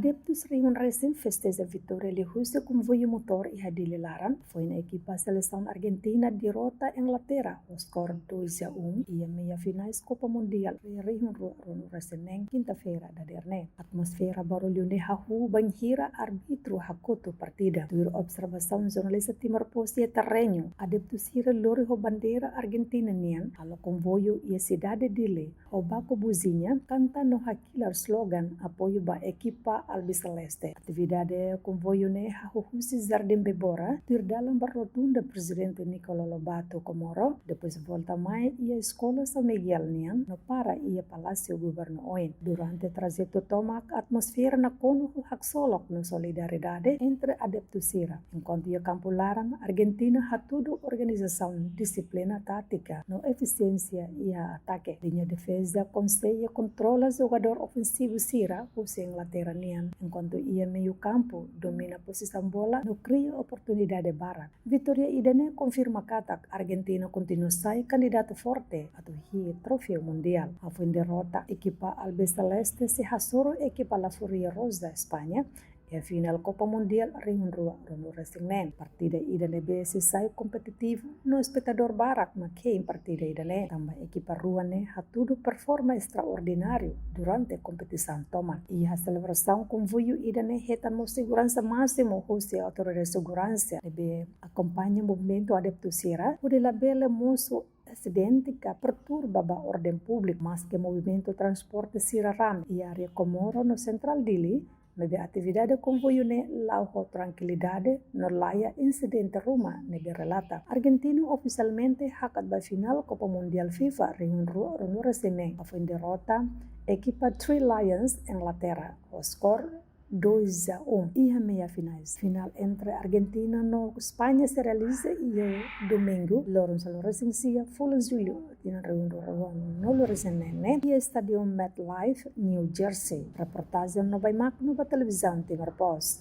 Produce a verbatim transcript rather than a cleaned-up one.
Adeptus rihun resin festeja vitória liuhusi konvoiu motór iha Dili laran, foin ekipa selesaun Argentina derrota Inglaterra ho skor dois a um iha meia finais Copa Mundial rihun rua ruanulu resin neen, kinta-feira dadeer ne'e. Atmosfera barullu ne'e hahú bainhira árbitru hakotu partida. Tuir observasaun jornalista Timor Post iha terreñu, adeptu sira lori ho bandeira Argentina nian, halo konvoiu iha sidade Dili, ho baku buziña, kanta no hakilar slogan apoiu ba ekipa Albiceleste. Atividade konvoiu ne'e hahú husi Jardim Bebora, tuir dalan ba rotunda Prezidente Nicolau Lobato Comoro, depois volta mai iha Eskola São Miguel nian, no para iha Palásiu Governu oin. Durante trajetu tomak, atmosfera nakonu ho haksolok no solidariedade entre adeptu sira. Enkuantu iha kampu laran, Argentina hatudu organizasaun, dixiplina tátika no efisiénsia iha atake. Liña defeza konsege kontrola jogadór ofensivu sira husi Inglaterra nian, enkuantu iha meiu kampu domina pozisaun bola no kria oportunidade barak. Vitória ida-ne'e konfirma katak Argentina kontinua sai kandidatu forte atu hi'it troféu mundiál. Hafoin derrota, ekipa Albiceleste sei hasoru ekipa La Furia Roja, España, iha final Copa Mundial rihun rua ruanulu resin neen. Partida ida ne'ebé sei sai kompetitivu no espetadór barak mak hein partida ida-ne'e, tanba ekipa rua ne'e hatudu performa estraordináriu durante kompetisaun tomak. Iha selebrasaun, konvoiu ida-ne'e hetan mós seguransa másimu husi autoridade seguransa ne'ebé akompaña movimentu adeptu sira, hodi labele mosu asidente ka perturba ba orden públiku. Maske movimentu transporte sira rame iha área Comoro no sentrál Dili, maibé atividade konvoiu ne'e la'o ho trankilidade no laiha insidente ruma ne'ebé relata. Argentina ofisialmente hakat ba final Copa Mundial FIFA rihun rua ruanulu resin neen, hafoin derrota ekipa Three Lions, Inglaterra, ho skor dois a um iha meia finais. Final entre Argentina no España sei realiza iha domingu, loron sanulu resin sia fulan Jullu, tinan rihun rua ruanulu resin neen ne'e, iha Estádiu MetLife, New Jersey. Reportajen Nobaimak no ba Televizaun Timor Post.